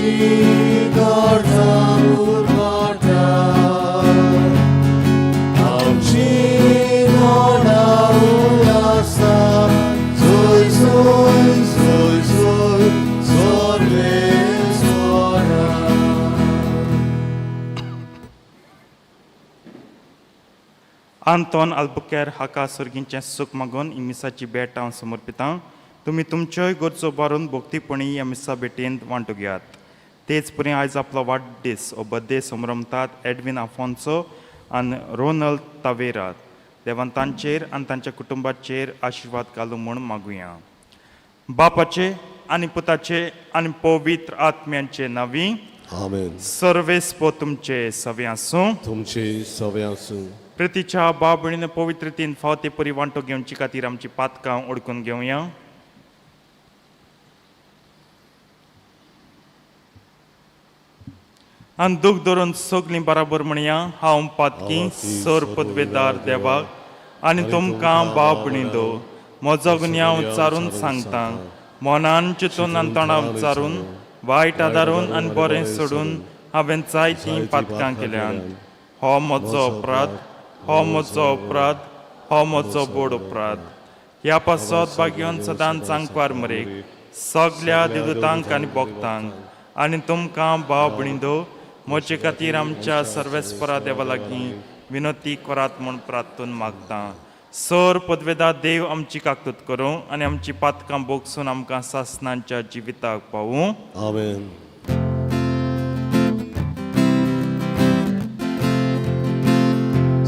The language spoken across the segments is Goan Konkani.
आमची गरजां उरगाटा आमची नोडावूय आसा सोय सोय सोय सोय सर्वेस्वरा. आंतोन आल्बुकेर हाका सर्गींचें सूख मागून ही मिसाची भेट हांव समर्पितां. तुमी तुमच्योय गरजो बारून भोक्तीपणी ह्या मिसा भेटेंत वांटू घेयात. तेच परी आयज आपलो वाडदीस ओ बड्डे समरमतात एडविन आफोन्सो आनी रोनल्ड तावेरा, देवान तांचेर आनी तांच्या कुटुंबाचेर आशिर्वाद घालूं म्हूण मागुया. बापाचे आनी पुताचे आनी पवित्र आत्म्यांचे नांवी. आमेन. सर्वेस्पो तुमचे सवे आसूं. तुमचे सवे आसूं. प्रितीच्या बाबणीन पवित्रतेन फावते ते परी वांटो घेवचे खातीर आमची पातकां ओडकून घेवया. आनी दूख धरून सगलीं बराबर म्हणया, हांव पातकी सर पदवेदार देवाक आनी तुमकां बाबणी दो म्हजो गुन्यांव उच्चारून सांगता. मनान चिंतून आनी तोंडां उच्चारून, वायट आदारून आनी बरें सोडून हांवें जायतीं पातकां केल्यांत. हो म्हजो अपराध, हो म्हजो अपराध, हो म्हजो बोड अपराध. ह्या पासत भाग्योन सदांच आंकवार मरेक, सगल्या देवदूतांक आनी भक्तांक आनी तुमकां भाव भयणींनो म्हजे खातीर आमच्या सर्वेस्परा देवा लागीं विनंती करात म्हूण प्रार्थून मागता. सर पदवेदा देव आमची काकतूत करूं आनी आमची पातकां बोगसून आमकां सासनांच्या जिविताक पावूं. आमेन.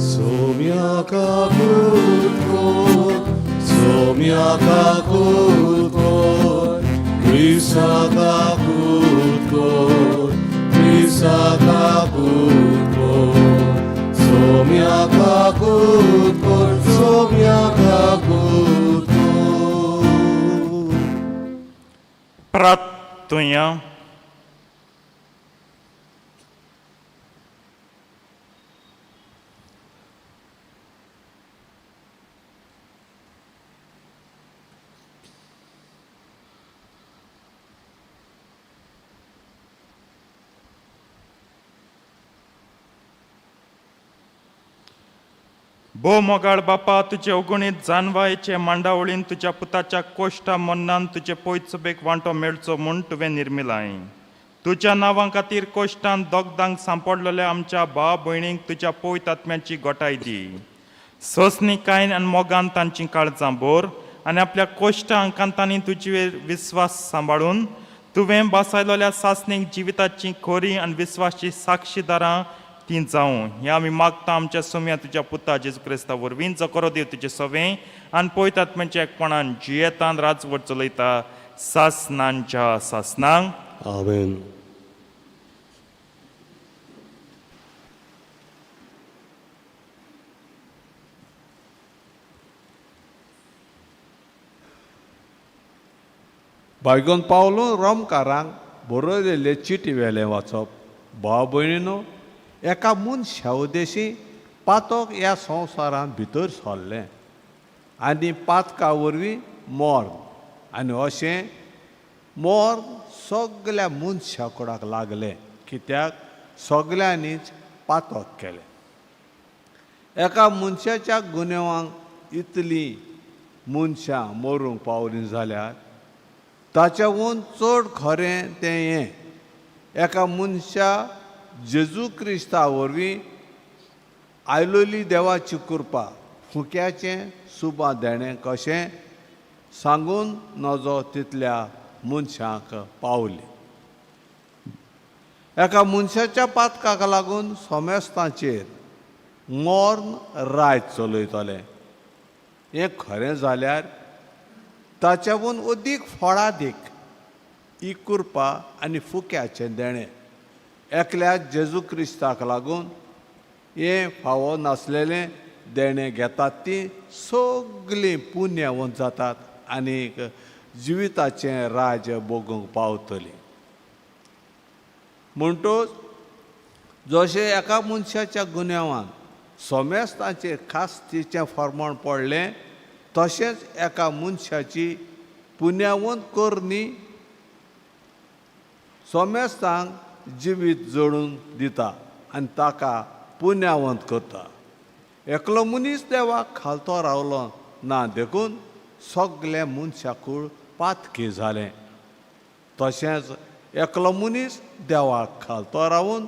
Somiaka kutko, somiaka kutko, Krisaka kutko, Krisaka kutko, somiaka kutko, somiaka kutko. प्रार्थुया. भोव मोगाळ बापा, तुजे अगुणीत जानवायचे मांडावळीन तुज्या पुताच्या कोश्टा मन्नान तुजे पयत वांटो मेळचो म्हूण तुवें निर्मिलाय. तुज्या नांवां खातीर कोश्टान दोगदांक सांपडलेल्या आमच्या भाव भयणींक तुज्या पयत आत्म्याची गोटाय दी. सोंसणीकायन आनी मोगान तांची काळजां बोर आनी आपल्या कोश्टा आंकांतांनी तुजेर विस्वास सांबाळून तुवें बासायलोल्या सासणीक जिविताची खोरी आनी विस्वासची साक्षीदारां ती जावं, हें आमी मागता आमच्या सोम्या तुज्या पुता जेजू क्रिस्ता वरवीं, जो करो देव तुजें सवें आनी पयत आत्म्याच्या एकपणान जियेतान राजवट चलयता सासनांच्या सासनांक. आमेन. बायगोन पावलो रोमकारांक बरयलेले चिटी वेलें वाचप. भाव भयणीनो, एका मनशा उद्देशी पातक ह्या संवसारांत भितर सरलें आनी पातका वरवीं मर्ण, आनी अशें मर्ण सगल्या मनशा कुडाक लागलें, कित्याक सगल्यांनीच पातक केलें. एका मनशाच्या गुन्यांवांक इतलीं मनशां मरूंक पावलीं जाल्यार ताच्याहून चड खरें तें हें, एका मनशा जेजू क्रिस्ता वरवीं आयलोली देवाची कृपा फुक्याचें सुबा देणें कशें सांगून नजो तितल्या मनशांक पावली. एका मनशाच्या पातकाक लागून सोमेस्तांचेर मर्ण रायत चलयतलें हें खरें जाल्यार ताच्याहून अदीक फळादीक ही कृपा आनी फुक्याचें देणें एकल्या जेजू क्रिस्ताक लागून हें फावो नासलेलें देणें घेतात ती सगलीं पुण्यावंत जातात आनीक जिविताचें राज्य भोगूंक पावतलीं. म्हणटच जशें एका मनशाच्या गुन्यांवान सोमेस्तांचेर खास्तीचें फर्माण पडलें, तशेंच एका मनशाची पुण्यावंत करणी सोमेस्तांक जिवीत जोडून दिता आनी ताका पुण्यावंत करता. एकलो मनीस देवाक खालतो रावलो ना देखून सगळे मनशाकूळ पातकी जालें. तशेंच एकलो मनीस देवाक खालतो रावून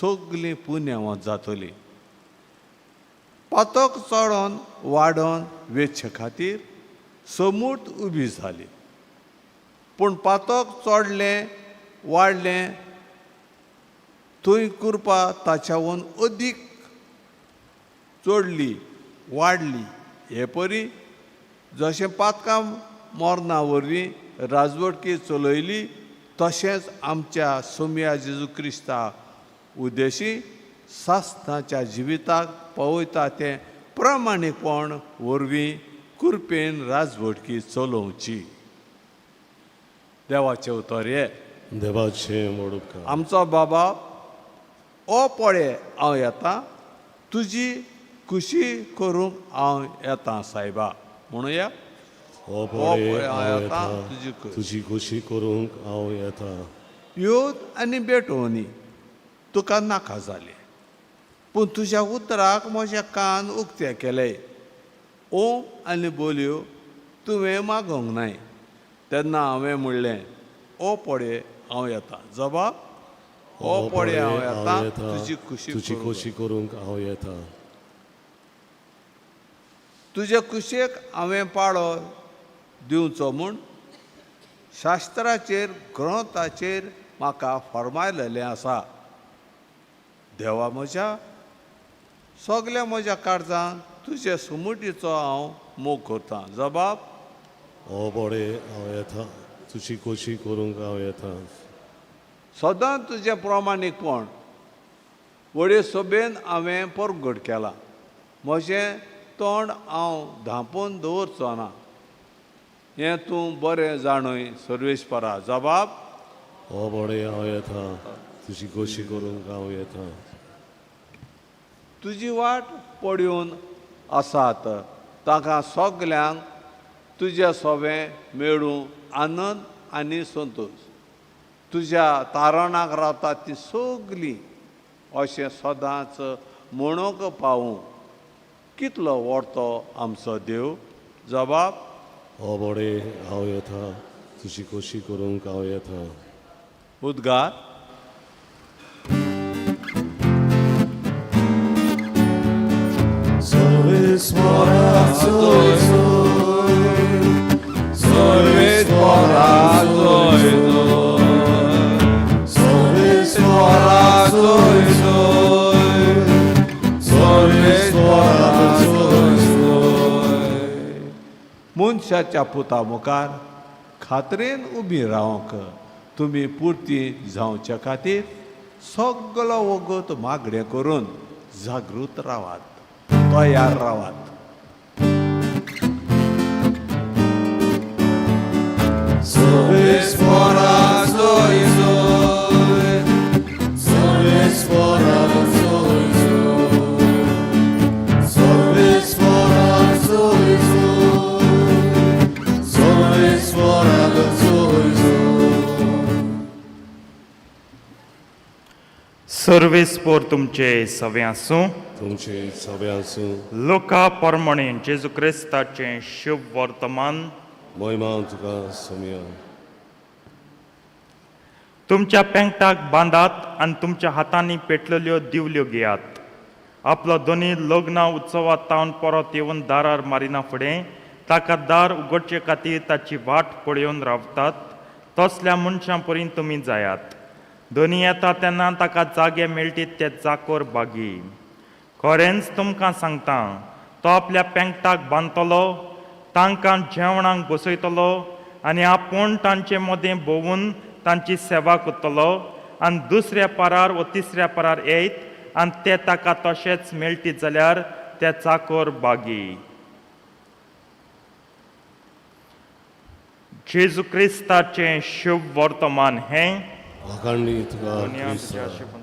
सगळीं पुण्यावंत जातलीं. पातक चडोन वाडोन वेचे खातीर समूर्त उबी जाली. पूण पातक चडलें वाडलें थंय कृपा ताच्यावून अदीक चडली वाडली. हे परी जशें पातकां मरणा वरवीं राजवटकी चलयली तशेंच आमच्या सोमया जेजू क्रिस्ता उद्देशी सासणाच्या जिविताक पावयता तें प्रामाणीकपण वरवीं कृपेन राजवटकी चलोवची. देवाचें उतर हें. देवाचें व्हड उपकार. आमचो बाबा ओ पळे हांव येता, तुजी खुशी करूंक हांव येता सायबा. म्हणुया. हो पळे हांव येता, तुजी तुजी खोशी करूंक हांव येता. योद आनी भेटवणी तुका नाका जाले, पूण तुज्या उतराक म्हज्या कान उक्ते केले. ओम आनी बोलयो तुवें मागोंक नाय. तेन्ना हांवें म्हणलें, ओ पळे हांव येता. जबाब, ओ पळे हांव येता, तुजी खुशी तुजी करूंक. खोशी करूंक हांव येता. तुजे कुशेक हांवें पाळो दिवचो म्हूण शास्त्राचेर ग्रंथाचेर म्हाका फर्मायलेलें आसा. देवा म्हज्या, सगल्या म्हज्या काळजान तुजे सुमुटीचो हांव मोग करतां. जबाब, हो पळे हांव येता, तुजी खोशी करूंक हांव येता. सदां तुजें प्रामाणीकपण व्हडे सोबेन हांवें परगट केलां. म्हजें तोंड हांव धांपून दवरचो ना, हें तूं बरें जाणूय सर्वेस्परा. जबाब, हो पळे हांव येता, तुजी खोशी करूंक हांव येता. तुजी वाट पडून आसात तांकां सगल्यांक तुज्या सोबें मेळूं आनंद आनी संतोश. तुज्या तारणाक रावतात ती सगलीं अशें सदांच म्हणूंक पावूं. कितलो व्हडतो आमचो देव. जबाब, हो पळे हांव येता, तुजी खोशी करूंक हांव येता. उद्गार. मनशाच्या पुता मुखार खात्रेन उबी रावंक तुमी पुरती जावच्या खातीर सगलो वगत मागणें करून जागृत रावात, तयार रावात. सर्वेस्पोर तुमचे सवे आसूं. तुमचे सगळे आसूं. लोका परमणे जेजू क्रिस्ताचें शुभ वर्तमान. महिमा तुका सोमया. तुमच्या पेंगटाक बांदात आनी तुमच्या हातांनी पेटलेल्यो दिवल्यो घेयात. आपलो दोनी लग्न उत्सवात तावन परत येवन दारार मारिना फुडें ताका दार उगडचे खातीर ताची वाट पळयोवन रावतात तसल्या मनशां परी तुमी जायात. दोनी येता तेन्ना ताका जागे मेळटीत ते चाकोर बागी. खरेंच तुमकां सांगता, तो आपल्या पेंगटाक बांदतलो, तांकां जेवणाक बसयतलो आनी आपूण तांचे मदें भोंवून तांची सेवा करतलो. आनी दुसऱ्या पारार व तिसऱ्या पारार येयत आनी ते ताका तशेंच मेळटीत जाल्यार ते चाकोर बागी. जेजू क्रिस्ताचें शुभ वर्तमान हें. आकांडी तुका दुनिया क्रिस्ता. तुज्या शिवून.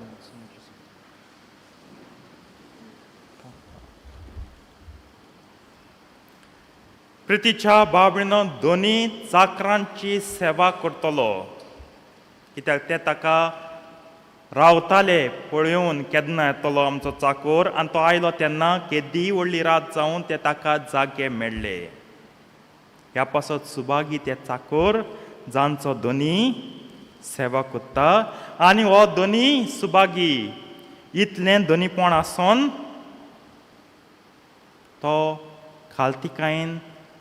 प्रितीच्या बाबणीनो दोनी चाकरांची सेवा करतलो. कित्याक ते ताका रावताले पळोवन केन्ना येतलो आमचो चाकोर आनी तो आयलो तेन्ना केदी व्हडली रात जावन ते ताका जागे मेळ्ळे. ह्या पासत सुभागी ते चाकोर जांचो धनी सेवा कोत्ता आनी हो धनी सुभागी इतलें धनीपण आसोन तो खालतिकायेन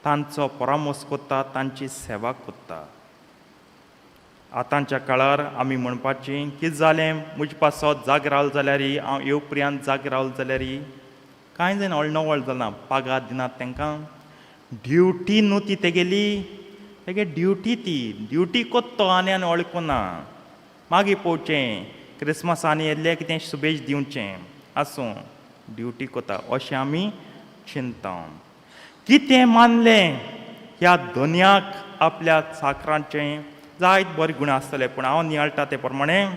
तांचो परामोस कोत्ता, तांची सेवा कोत्ता. आतांच्या काळार आमी म्हणपाचें कितें जालें म्हजे पासत जाग रावल जाल्यार, हांव येवपर्यांत जाग रावल जाल्यार कांय जाण अळणवळ जालां, पागार दिनात तांकां, ड्युटी न्हू ती तेगेली, तेगे ड्युटी ती ड्युटी कोत्तो आनी आनी वळखुना. मागीर पळोवचें क्रिसमस आनी येयल्लें कितें शुभेच दिवचें, आसूं ड्युटी कोता अशें आमी चिंता. कितें मानलें ह्या धनयाक आपल्या चाकरांचें जायत बरें गूण आसतले, पूण हांव नियाळटा ते प्रमाणें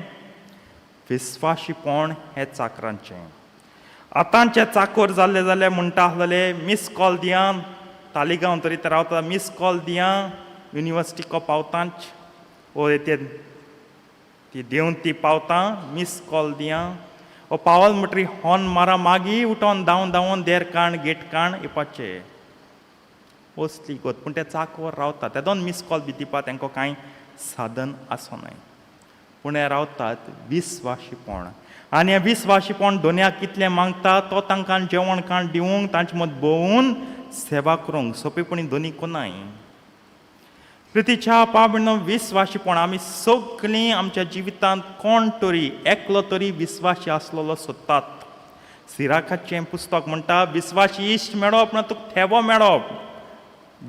विस्वाशीपण हें चाकरांचें. आतांचे चाकोर जाल्ले जाल्यार म्हणटा आसलेले मिस कॉल दिया, तालिगांव तरी ते रावता, मिस कॉल दिया युनिवर्सिटीको पावतांच ओ ते ती देवन ती पावता, मिस कॉल दिया ओ पावल म्हणटरी हॉर्न मारा, मागीर उठोन धांवन धांवन देर काण गेट काण येवपाचें असली गोत. पूण ते चाकवर रावता ते दोन मिस कॉल बी दिवपा तांकां कांय साधन आसनाय, पूण हे रावतात विस्वाशीपण. आनी हें विस्वाशीपण दोनयाक कितलें मागता तो तांकां जेवण खाण दिवंक तांचे मद भोंवून सेवा करूंक सोंपेपणी दोनी कोनाय. प्रितीच्या पावणो विस्वाशीपण आमी सगळीं आमच्या जिवितांत कोण तरी एकलो तरी विस्वाशी आसलेलो सोदतात. सिराखाचें पुस्तक म्हणटा विस्वाशी इश्ट मेळप ना तुका थेवो मेळप,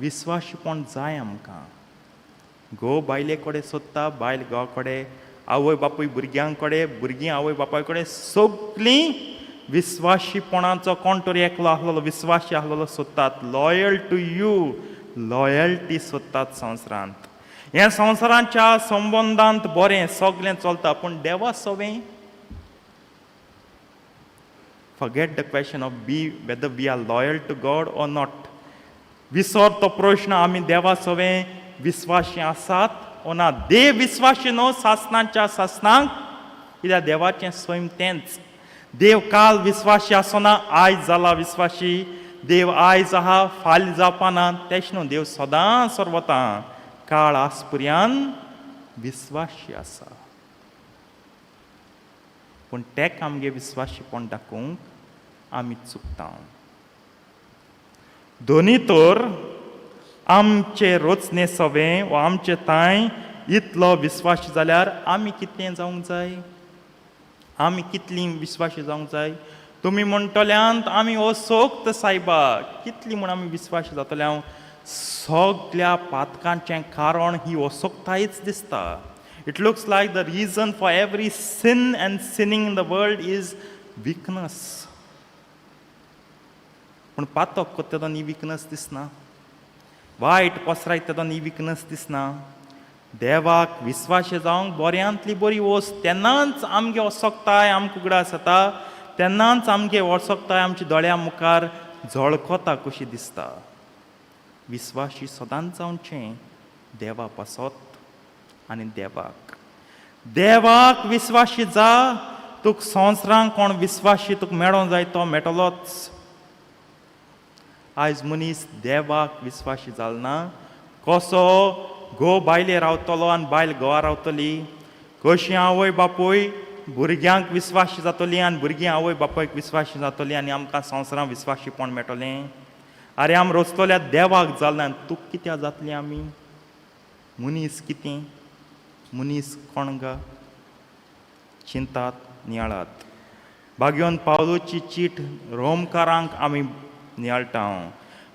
विस्वाशीपण जाय आमकां. घोव बायले कडेन सोदता, बायल घोवा कडेन, आवय बापूय भुरग्यां कडेन, भुरगीं आवय बापाय कडेन, सगळीं विस्वाशीपणाचो कोण तरी एकलो आसलेलो विस्वाशी आसलेलो सोदतात. लॉयल टू you, loyalty सोदतात संवसारांत. ह्या संवसाराच्या संबंदांत बरें सगळें चलता, पूण देवा सवें forget the question of be whether we are loyal to God or not. विसर तो प्रश्न, आमी देवा सवें विस्वाशी आसात ओ ना. देव विस्वाशी न्हू सासणाच्या सासणाक, कित्याक देवाचें सैम तेंच. देव काल विस्वाशी आसना, आयज जाला विस्वाशी. देव आयज आहा फाल्यां जावपाना तेश न्हू, देव सदां सर्वता काळ आसपुर्यान विस्वाशी आसा. पूण तेक आमगे विस्वाशीपण दाखोवंक आमी चुकता. दोनी तर आमचे रोचने सवें वा आमचे तांय इतलो विस्वाशी जाल्यार आमी कितलें जावंक जाय, आमी कितलीं विस्वाशी जावंक जाय. तुमी म्हणटल्यांत आमी हो सोक्त सायबा, कितली म्हूण आमी विस्वाशी जातले. हांव सगल्या पातकांचें कारण ही असोक्तायच दिसता. It looks like the reason for every sin and sinning in the world is weakness. पूण पातक कोत्ता तेदोन ही विकनस दिसना, वायट पसरायता तेदोन ही विकनस दिसना. देवाक विस्वाशी जावंक बऱ्यांतली बरी वस्त, तेन्नाच आमगे असोक्ताय आमकां उगडास जाता, तेन्नाच आमगे असोक्ताय आमच्या दोळ्या मुखार झळकता कशी दिसता. विस्वाशी सदांच जावचें देवा पासत आनी देवाक देवाक विस्वाशी जा. तुका संवसारांक कोण विस्वाशी तुका मेळोंक जाय तो मेळटलोच. आयज मनीस देवाक विस्वाशी जाल ना. कसो घोव बायले रावतलो आनी बायल घोवा रावतली, कशी आवय बापूय भुरग्यांक विस्वाशी जातली आनी भुरगीं आवय बापायक विस्वाशी जातली आनी आमकां संवसारांत विस्वाशीपण मेळटलें. आरे आम रचतल्या देवाक जाल ना, तुका कित्याक जातली आमी मनीस? कितें मनीस कोण गा? चिंतात नियाळात. भाग्योन पावलोची चीट रोमकारांक आमी नियाळटा.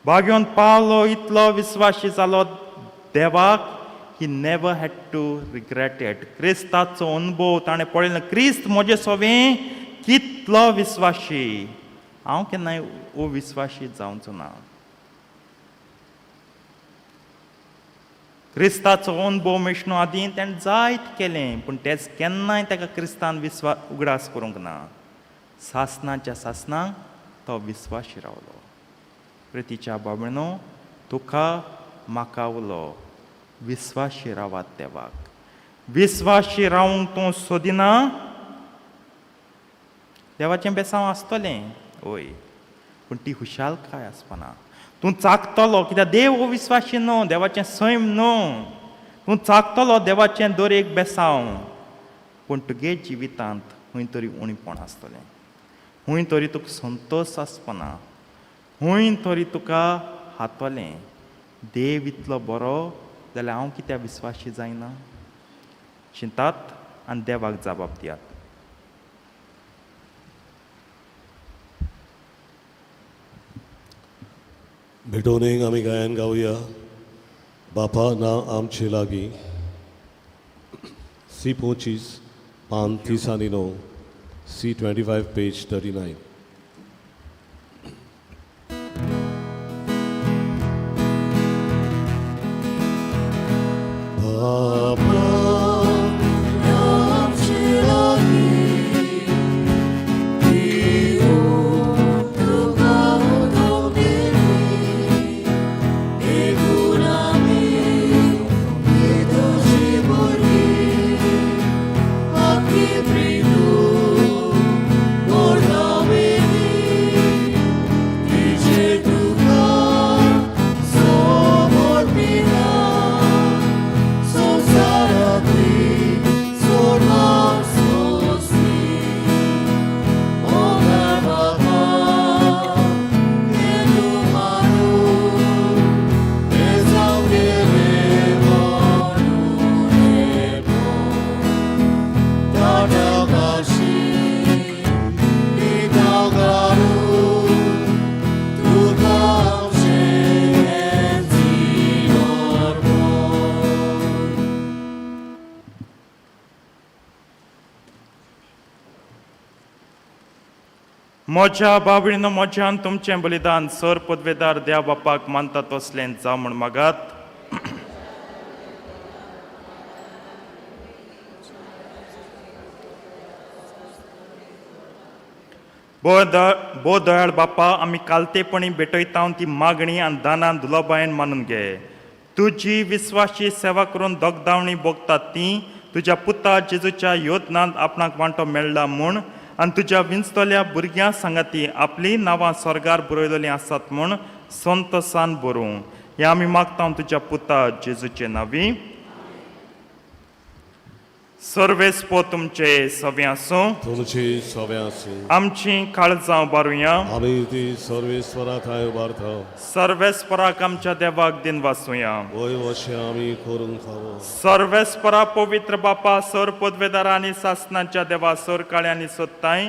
भाग्योन पावलो इतलो विस्वाशी जालो देवाक, he never had to regret it. क्रिस्ताचो अनुभव ताणें पळयलो, क्रिस्त म्हजे सोवें कितलो विस्वाशी, हांव केन्नाय अविस्वाशी जावचो ना. क्रिस्ताचो अनुभव मेश्णो आदीं तेणें जायत केलें, पूण तेच केन्नाय ताका क्रिस्तान विस्वा उगडास करूंक ना. सासणाच्या सासणाक तो विस्वाशी रावलो. प्रितीच्या बाबणो, तुका म्हाका उलो, विस्वाशी रावात देवाक. विस्वाशी रावंक तूं सोदिना? देवाचें बेसांव आसतलें वय, पूण ती खुशालकाय आसपाना. तूं चाकतलो कित्याक देव हो विस्वाशी न्हू, देवाचें सैम न्हू. तूं चाकतलो देवाचें दर एक बेसांव, पूण तुगे जिवितांत खंय तरी उणेपण आसतलें, खंय तरी तुका संतोश आसपाना, खंय तरी तुका हातलें. देव इतलो बरो जाल्यार हांव कित्याक विस्वाशी जायना? चिंतात आनी देवाक जबाब दियात. भेटोवणेक आमी गायन गावया बापा ना आमचे लागीं. सी 25 पान 39, C 25 page 39. बापा म्हज्या बाबडीनो म्हज्यान तुमचें बलिदान सर पदवेदार देव बापाक मानता तसलें जावं म्हूण मागात. भो दयाळ बापा, आमी कालतेपणी भेटयता ती मागणी आनी दानान दुलोबायन मानून घे. तुजी विस्वाशी सेवा करून दोगदावणी भोगतात ती तुज्या पुता जेजूच्या योजनांत आपणाक वांटो मेळ्ळा म्हूण आनी तुज्या विंचतल्या भुरग्यां सांगाती आपलीं नांवां स्वर्गार बरयलेलीं आसात म्हूण संतोसान बरोवं. हें आमी मागता तुज्या पुता जेजूचे नांवी. सर्वेस्पो तुमचे सवे आसूं. तुमची सवे आसूं. आमची काळजां बारुया. आमी ती सर्वेस्वरा थंय उबारता. सर्वेस्पराक आमच्या देवाक दिन वासूया. वय अशें आमी करूंक फावो. सर्वेस्परा पवित्र बापा, सर पदवेदारा आनी सासनाच्या देवा, सर काळ्यांनी सोदताय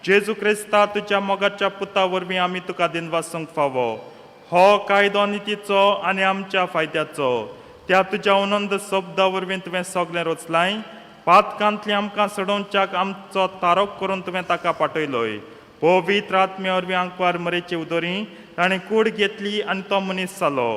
जेजू क्रिस्ता तुज्या मोगाच्या पुता वरवीं आमी तुका दिन वासूंक फावो. हो कायदो नितीचो आनी आमच्या फायद्याचो. त्या तुज्या आनंद शब्दा वरवीं तुवें सगळें रचलाय. पातकांतली आमकां सोडोवच्याक आमचो तारोक करून तुवें ताका पाठयलोय. पवित्र आत्म्या वरवीं आंकवार मरेचे उदोरी ताणें कूड घेतली आनी तो मनीस जालो.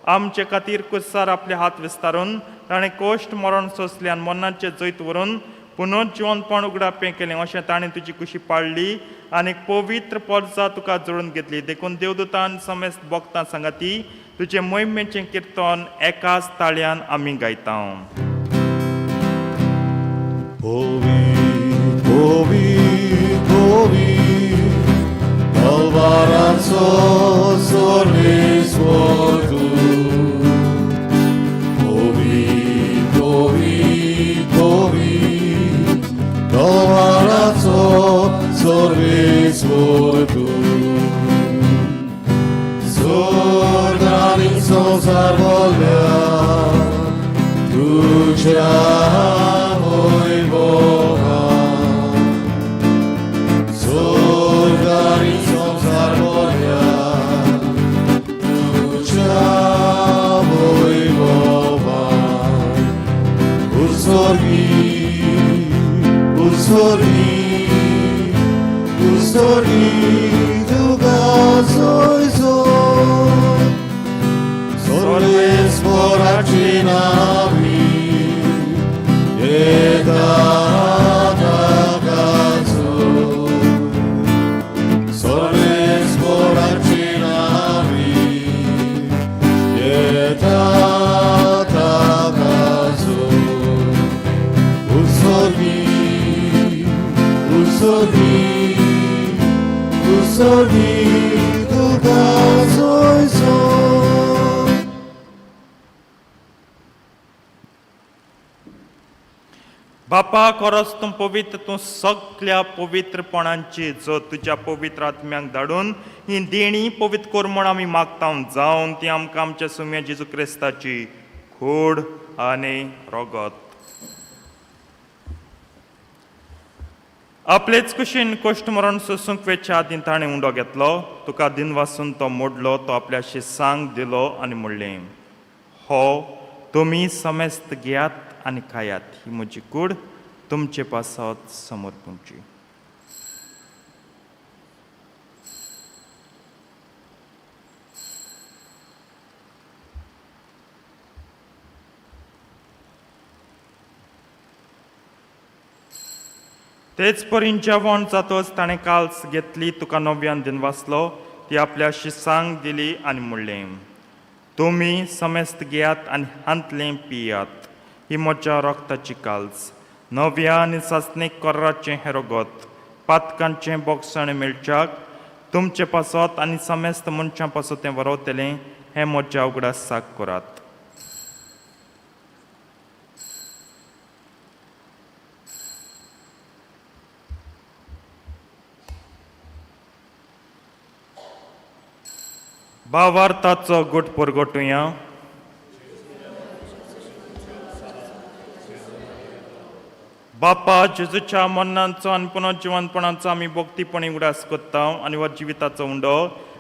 आमचे खातीर कुर्सार आपले हात विस्तारून ताणें कोश्ट मरण सोंसलें आनी मरणाचें जैत व्हरून पुनर्जिवनपण उगडापें केलें. अशें ताणें तुजी कुशी पाळ्ळी आनी पवित्र पोरसा तुका जोडून घेतली. देखून देवदूतान समेस्त भक्तां सांगाती तुजें मोहिमेचें किर्तन एकाच ताळ्यान आमी गायता. Povi, povi, povi, Alvarazzo sorrisvo tu. Povi, povi, povi, Alvarazzo sorrisvo tu. Sorgani sonsar volja, tuđa vojvoga. Sorgani sonsar volja, tuđa vojvoga. Ursorgi, ursorgi, ursorgi, duga zoj zoj. Sorles boračinavi, Sorles boračinavi, je tata kazoj. सदी तूं सदी तुका सोयसो. बापा खरोच तूं पवित्र, तूं सगल्या पवित्रपणांची जो तुज्या पवित्र आत्म्यांक धाडून ही देणी पवित्र कर म्हूण आमी मागता, जावन ती आमकां आमच्या सुम्या जेजू क्रिस्ताची कूड आनी रगत. आपलेच कुशीन कश्ट मरण सोसूंक वेच्या आदीं ताणें उंडो घेतलो, तुका दिनवासून तो मोडलो, तो आपल्या शिसांक दिलो आनी म्हणलें, हो तुमी समेस्त घेयात आनी खायात, ही म्हजी कूड तुमचे पासत समर्पूंची. तेच परीन जेवण जातच ताणें काल्स घेतली, तुका नव्यान दिनवासलो, ती आपल्या शिसांक दिली आनी म्हणलें, तुमी समेस्त घेयात आनी हांतलें पियात, ही म्हज्या रक्ताची काल्स, नव्या आनी सासणीक कराचें हें रगत, पातकांचें बोगसण मेळच्याक तुमचे पासत आनी समेस्त मनशां पासत तें वरवतलें, हें म्हज्या उगडासाक करात. भावार्थाचो गुट परगटुया. बापा जेजूच्या मरणाचो आनी पुनर्जिवनपणाचो आमी भक्तीपणी उगडास करता आनी हो जिविताचो उंडो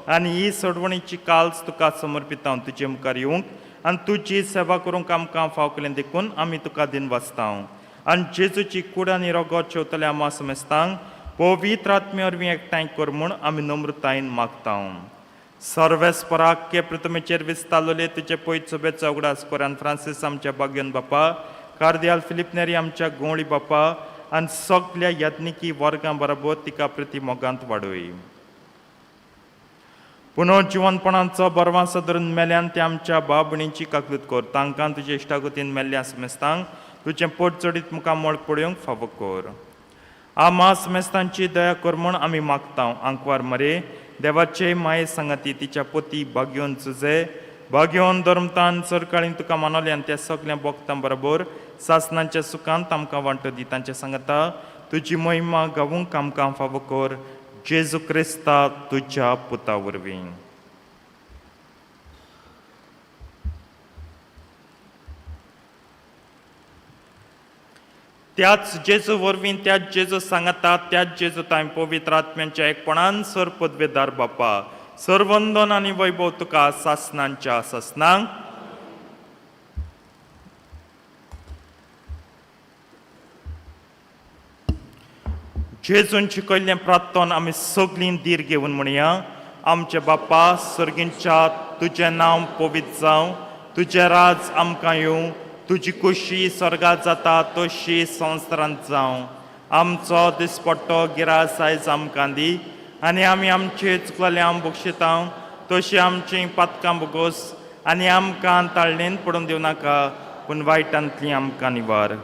आनी ही सोडवणीची काल्स तुका समर्पिता, तुजे मुखार येवंक आनी तुजी सेवा करूंक आमकां फाव केलें देखून आमी तुका दिनवासता. आनी जेजूची कूड आनी रगत शेवतल्या आमा समेस्तांक पवित्र आत्मे वरवीं एकठांय कर म्हूण आमी नम्रतायेन मागता. सर्वेस्पराक प्रथमेचेर विस्तारलोले तुजे पयत सोबेचो उगडास कर आनी फ्रांसीस आमच्या बाग्योन बापा, कार्दियाल फिलीप नेरी आमच्या गोंवळी बापा आनी सगल्या याज्ञिकी वर्गां बरोबर तिका प्रती मोगांत वाडय. पुनर्जिवनपणाचो बरवासो धरून मेल्यान ते आमच्या भाव भयणींची काकूत कर, तांकां तुजे इश्टागतीन मेल्ल्या समेस्तांक तुजें पोट चडीत मुखामळ पळोवंक फावो कर. आमा समेस्तांची दया कर म्हूण आमी मागता. आंकवार मरे देवाचे माये सांगाती तिच्या पोती बागयोन सुजे बागयोन धर्मतान सरकाळीन तुका मानवले आनी त्या सगल्या भोगतां बरोबर सासनांच्या सुखांत आमकां वांटो दी. तांच्या सांगाता तुजी महिमा गावूंक आमकां फावो कर, जेजू क्रिस्ता तुज्या पुता वरवीं. त्याच जेजू वरवीं, त्याच जेजू सांगाता, त्याच जेजू तांय पवित्र आत्म्यांच्या एकपणान सर पदवेदार बापा, सरवंदन आनी वैभव तुका सासनांच्या सासनांक. जेजून शिकयल्लें प्रार्थन आमी सगळीं धीर घेवन म्हणया. आमचे बापा सर्गींच्या, तुजें नांव पवित्र जावं, तुजें राज आमकां येवं, तुजी कुशी स्वर्गात जाता तशी संवसारांत जावं. आमचो दिसपट्टो गिरास आयज आमकां दी आनी आमी आमचे चुकलेले आम बक्षिता तशी आमची पातकां बोगोस आनी आमकां ताळणेन पडून दिवं नाका, पूण वायटांतली आमकां निवार.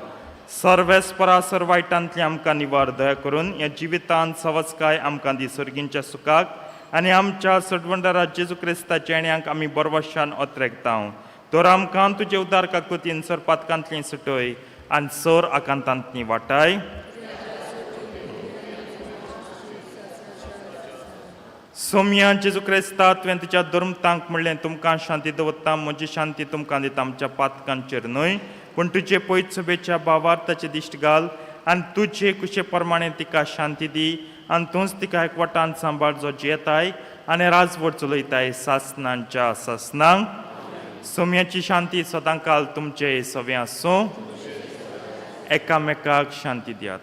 सर्वेस्परा सर वायटांतली आमकां निवार. दया करून ह्या जिवितांत सवस्काय आमकां दी, सर्गींच्या सुखाक आनी आमच्या सडवंडारा जेजू क्रिस्ताच्या येण्याक आमी बरवशान ओत्रेकता. तर आमकां तुजे उदार काकुतीन सर पातकांतली सुटय आनी सर आकांतांतली वाटाय. सोमया जेजू क्रिस्ता, तुवें तुज्या धर्मतांक म्हणलें, तुमकां शांती दवरता, म्हजी शांती तुमकां दिता, आमच्या पातकांचेर न्हय पूण तुजे पयत सभेच्या भावार्थाचे दिश्ट घाल आनी तुजे कुशे प्रमाणे तिका शांती दी आनी तूंच तिका एकवटान सांबाळ, जो जियेताय आनी राजवट चलयताय सासनांच्या सासनांक. सोम्याची शांती सदांकाल तुमचे सवे आसूं. एकामेकाक शांती दियात.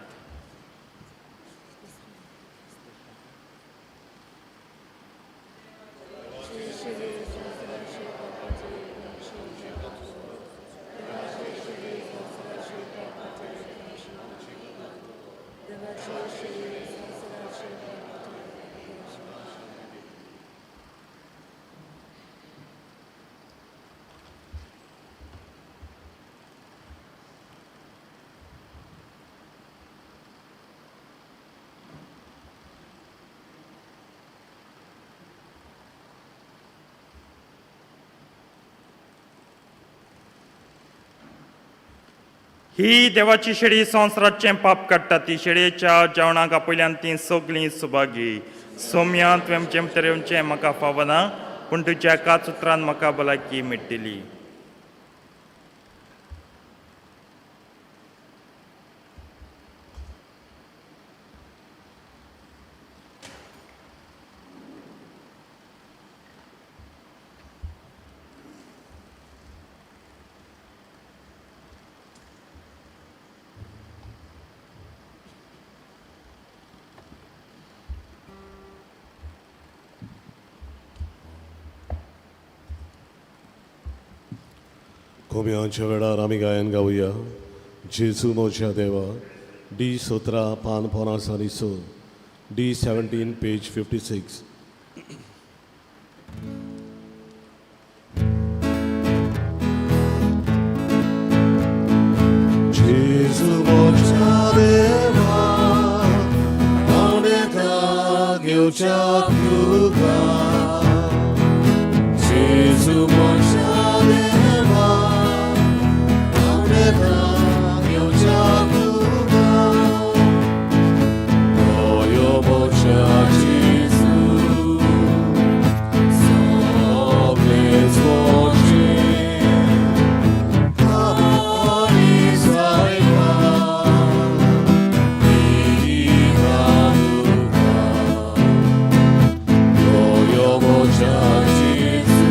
ही देवाची शेळी संवसाराचें पाप काडटा ती शेळयेच्या जेवणाक आपयल्यान ती सगळीं सुभागी. सोम्या, तुवें जेम तरेवचें म्हाका फावना, पूण तुज्या एकाच उतरान म्हाका भलायकी मेळटली. कोम्यांच्या वेळार आमी गायन गावया जेजू म्हज्या देवा, डी 17 पान 56, डी 17 पेज 56. जेजू म्हज्या देवा, हांव येता घेवच्या तुका. जेजू म्हज्या देवा, हांव येता घेवच्या तुका. दयो म्हज्या जेजू, सगळेंच म्हजें, आनी जायना, दिता तुका. दयो म्हज्या जेजू,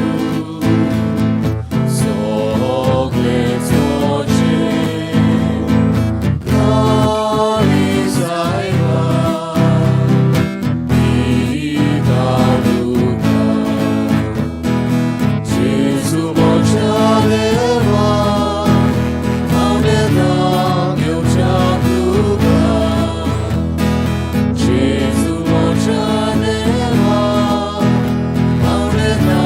सगळेंच म्हजें, आनी जायना, दिता तुका. जेजू म्हज्या देवा, हांव येता घेवच्या तुका. जेजू म्हज्या देवा, हांव येता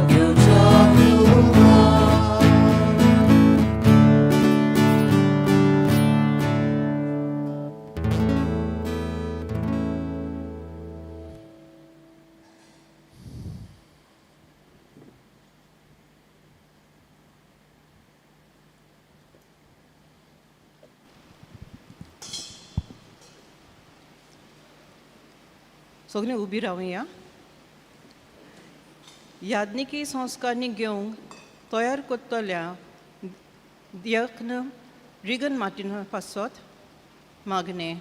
घेवच्या तुका. सगळीं उबी रावया. याज्ञिकी संस्कारणी घेवंक तयार करतल्या यत्न रिगन मार्टिना पासत मागणें.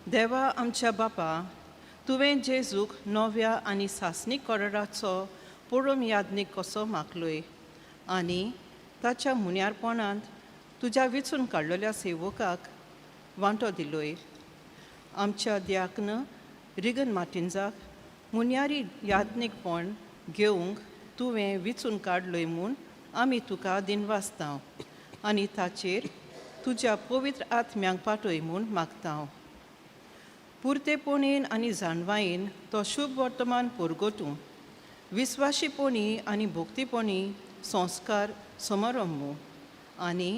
देवा आमच्या बापा, तुवें जेजूक नव्या आनी सासणीक कराराचो परम याज्ञीक कसो मागलोय आनी ताच्या मुन्यारपणांत तुज्या विचून काडलेल्या सेवकाक वांटो दिलोय. आमच्या द्याक्न रिगन मार्टिन्जाक मुन्यारी याज्ञीकपण घेवंक तुवें विचून काडलोय म्हूण आमी तुका दिनवासता आनी ताचेर तुज्या पवित्र आत्म्यांक पाठय म्हूण मागता. पुरतेपणीन आनी जाणवायेन तो शुभ वर्तमान पुरगोतूं, विस्वाशीपणी आनी भक्तीपणी संस्कार समारंभ आनी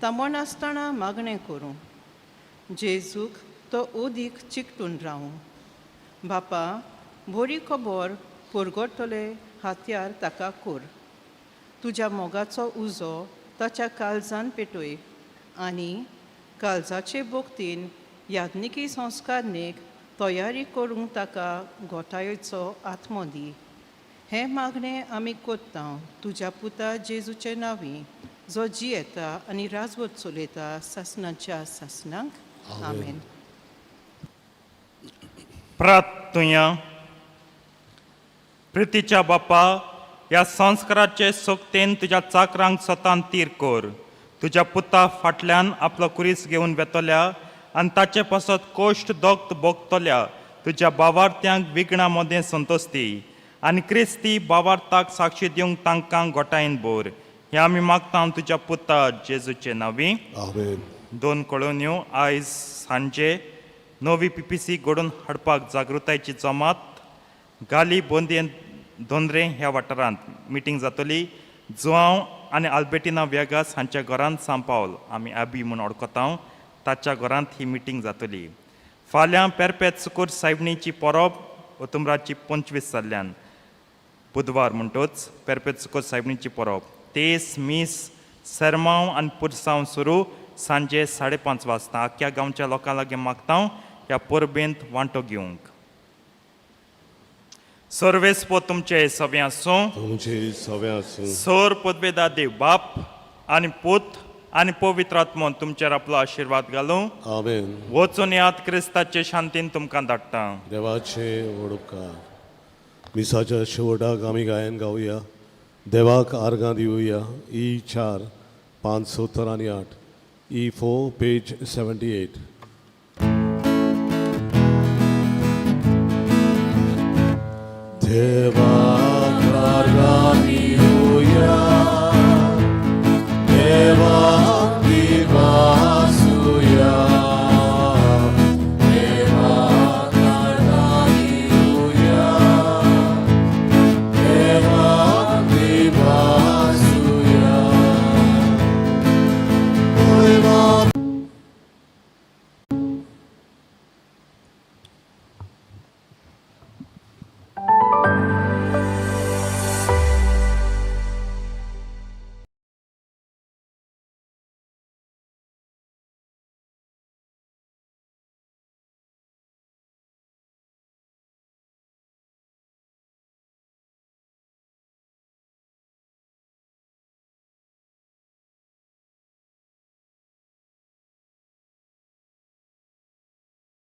तांबनासतना मागणें करूं. जेजूक तो ओदीक चिकटून रावूं. बापा, बरी खबर पुरगोतले हातयार ताका कर. तुज्या मोगाचो उजो ताच्या काळजान पेटय आनी काळजाचे भक्तीन याज्ञिकी संस्कारणेक तयारी करूंक ताका गोठायेचो आत्मो दी. हें मागणें आमी कोत्ता तुज्या पुता जेजूचे नांवी, जो जियेता आनी राजवट चलयता सासणाच्या सासणाक. आमेन. प्रार्थुया. प्रितीच्या बापा, ह्या संस्काराचे सोकतेन तुज्या चाकरांक स्वतान तीर कर. तुज्या पुता फाटल्यान आपलो कुरीस घेवन वेतल्या आनी ताचे पासत कोश्ट दोक्त भोगतल्या तुज्या बावार्थ्यांक विघ्नां मदें संतोश दी आनी क्रिस्ती बावार्थाक साक्षी दिवंक तांकां गोठायेन भर. हें आमी मागता तुज्या पुता जेजूचे नांवी. आमेन. दोन कळोवण्यो. आयज सांजे नवी पीपीसी घडोवन हाडपाक जागृतायेची जमात गाली बोंदयेन दोंदरे ह्या वाठारांत मिटींग जातली. जुआंव आनी आल्बेटिना वेगास हांच्या घरांत, सांपावल आमी आबी म्हूण वळखता ताच्या घरांत ही मिटींग जातली. फाल्यां पेरपेत सुकूर सायबणीची परब ओतुमराची 25 जाल्ल्यान बुधवार म्हणटोच पेरपेत सुकूर सायबणीची परब. तेस मीस सेरमांव आनी पुरसांव सुरू. सांजे 5:30 वाजता. आख्ख्या गांवच्या लोकां लागीं मागता ह्या परबेंत वांटो घेवंक. सर्वेस्पो तुमचे सगळें आसूं. तुमचे सगळें आसूं. सोर पदवेदा देव बाप आनी पूत आनी पवित्र आत्मो तुमचेर आपलो आशिर्वाद घालूं. आमेन. वचून याद क्रिस्ताचे शांतीन तुमकां धाडटा. देवाचे व्हड उपकार. मिसाच्या शेवटाक आमी गायन गावया, देवाक आर्गां दिवया. ई 4 पांच 70 आनी 8, ई 4 पेज 78. देवा.